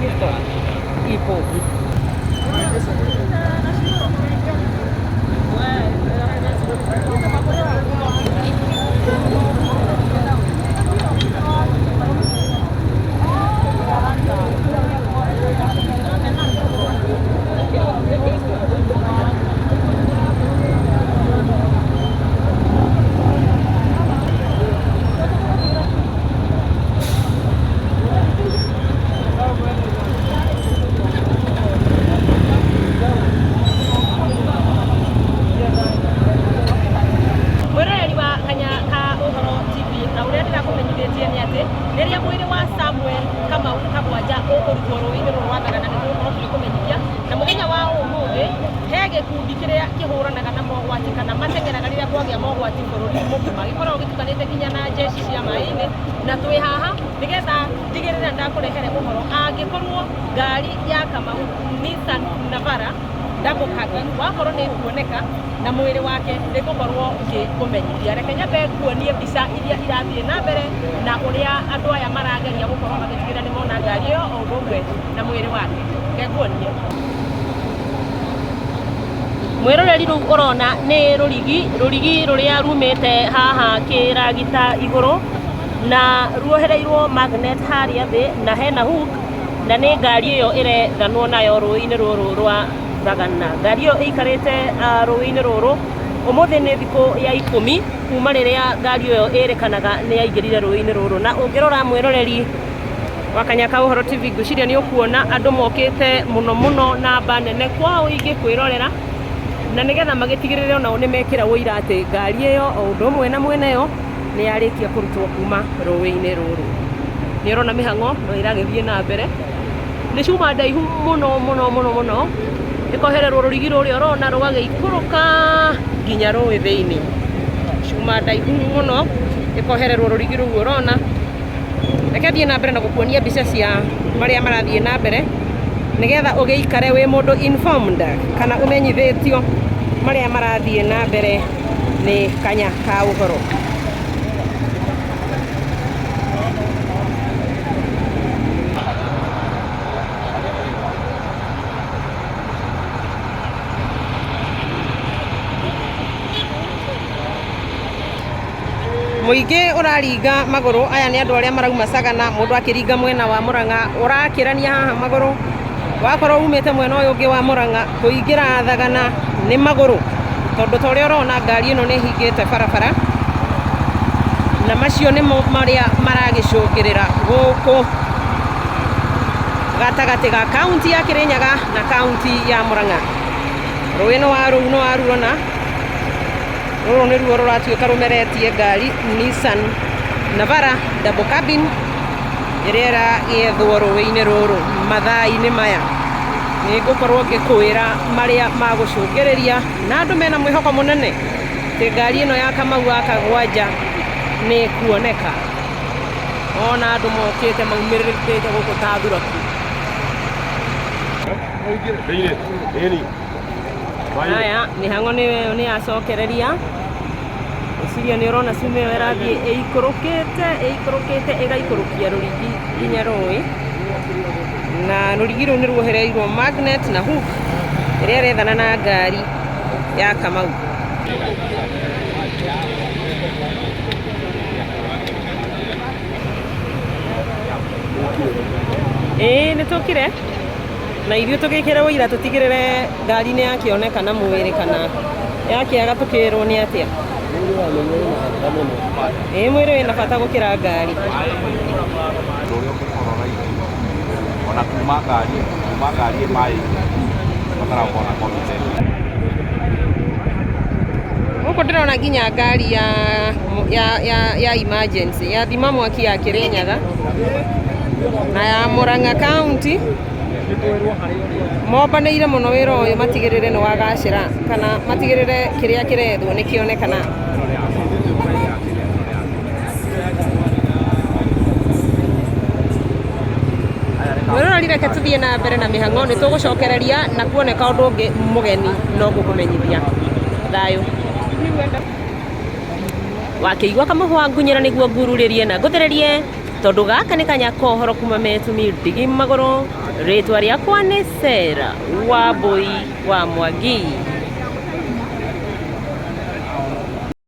TikTok ipo. Mwĩroreri wa Kanya ka Ũhoro TV, na ũrĩa ndĩrakũmenyithĩtie nĩ atĩ rĩrĩa mwĩrĩ wa Samuel Kamau Kagwanja ũkũrutwo rũĩ-inĩ rũrũ rwa Thagana nĩ tũgũkorwo tũgĩkũmenyithia. Na mũthenya wa ũmũthĩ he gĩkundi kĩrĩa kĩhũranaga na mogwati kana mateng'eraga rĩrĩa kwagĩa mogwati bũrũri mũgima, gĩkoragwo gĩtukanĩte nginya na jeshi cia maĩ-inĩ, na twĩ haha nĩgetha ndigĩrĩre ndakũrehere ũhoro angĩkorwo ngari ya Kamau Nissan Navara double cabin wakorwo nĩ ĩkuoneka na mwĩrĩ wake nĩ ngũkorwo ngĩkũmenyithia. Reke nyambe nguonie mbica iria irathiĩ na mbere na ũrĩa andũ aya marageria gũkorwo magĩtigĩrĩra nĩ mona ngari ĩyo o ũndũ ũmwe na mwĩrĩ wake. Reke nguonie. Mwĩroreri rũu ũrona nĩ rũrigi, rũrigi rũrĩa rumĩte haha kĩragita igũrũ na ruohereirwo magnet harĩa thĩ na hena hook na nĩ ngari ĩyo ĩrethanwo nayo rũĩ-inĩ rũrũ rwa Thagana. Ngari ĩyo ĩikarĩte rũĩ-inĩ rũrũ, ũmũthĩ nĩ thikũ ya ikũmi kuma rĩrĩa ngari ĩyo ĩrĩkanaga nĩ yaingĩrire rũĩ-inĩ rũrũ. Na ũngĩrora mwĩroreri wa Kanya ka Ũhoro TV ngwĩciria nĩ ũkuona andũ mokĩte mũno mũno namba nene kwa ũingĩ kwĩrorera na nĩgetha magĩtigĩrĩre onao nĩ mekĩra ũira atĩ ngari ĩyo o ũndũ ũmwe na mwene yo nĩ yarĩkia kũrutwo kuma rũĩ-inĩ rũrũ. Nĩ ũrona mĩhang'o no ĩragĩthiĩ na mbere. Nĩ cuma ndaihu mũno mũno mũno mũno, ĩkohererwo rũrigi rũrĩa ũrona rũgagĩikũrũka nginya rũĩ thĩinĩ. Cuma ndaihu mũno ĩkohererwo rũrigi rũu ũrona. Reke thiĩ na mbere na gũkuonia mbica cia marĩa marathiĩ na mbere nĩgetha ũgĩikare wĩ mũndũ informed kana ũmenyithĩtio marĩa marathiĩ na mbere nĩ Kanya ka Ũhoro. Mũingĩ ũraringa magũrũ, aya nĩ andũ arĩa marauma Sagana, mũndũ akĩringa mwena wa Mũrang'a, ũrakĩrania haha magũrũ, wakorwo umĩte mwena ũyũ ũngĩ wa Mũrang'a kũingĩra Thagana nĩ magũrũ, tondũ ta ũrĩa ũrona ngari ĩno nĩ ĩhingĩte barabara, na macio nĩmo marĩa maragĩcũngĩrĩra gũkũ gatagatĩ ga kaunti ya Kĩrĩnyaga na kaunti ya Mũrang'a. Rũĩ nĩ wa rũu nĩ waruona. Rũrũ nĩruo rũratuĩka rũmeretie ngari Nissan Navara double cabin ĩrĩa ĩragĩethwo rũĩ-inĩ rũrũ mathaa-inĩ maya. Nĩ ngũkorwo ngĩkwĩra marĩa magũcũngĩrĩria na andũ mena mwĩhoko mũnene atĩ ngari ĩno ya Kamau wa Kagwanja nĩ ĩkuoneka. Ona andũ mokĩte maumĩrĩte gũkũ ta thuraku. Haya, mĩhang'o nĩ yacokereria. Ngwĩciria nĩ ũrona cuma ĩyo ĩrathiĩ ĩikũrũkĩte ĩikũrũkĩte ĩgaikũrũkia rũrigi nginya rũĩ. Na rũrigi rũu nĩ ruohereirwo magnet na hook ĩrĩa ĩrethana na ngari ya Kamau. Ĩĩ nĩ tũkire. Na ithuĩ tũgĩkĩre ũira tũtigĩrĩre ngari nĩ yakĩoneka na mwĩrĩ kana yakĩaga tũkĩrwo nĩ atĩa. Ĩĩ mwĩrĩ wĩna bata gũkĩra ngari. Ũndũ ũrĩa ũngĩkorwo raithi ona kuma ngari ĩ maĩ-inĩ ũbataraga gũkorwo na confidence. Gũkũ ndĩrona nginya ngari ya emergency ya thima mwaki ya Kĩrĩnyaga na ya Murang'a County. Mombanĩire mũno wĩra ũyũ matigĩrĩre nĩ wagacĩra kana matigĩrĩre kĩrĩa kĩrethwo nĩ kĩonekana. Mwĩroreri reke tũthiĩ na mbere na mĩhang'o, nĩ tũgũcokereria na kuoneka ũndũ ũngĩ mũgeni no ngũkũmenyithia. Thayũ. Wakĩigua kamũhwa ngunyĩra nĩguo ngururĩrie na ngũthererie. Tondũ gaka nĩ kanya kohoro kuma Metumi Ndigi Magũrũ, rĩtwa rĩakwa nĩ Sarah Wambui wa Mwangi.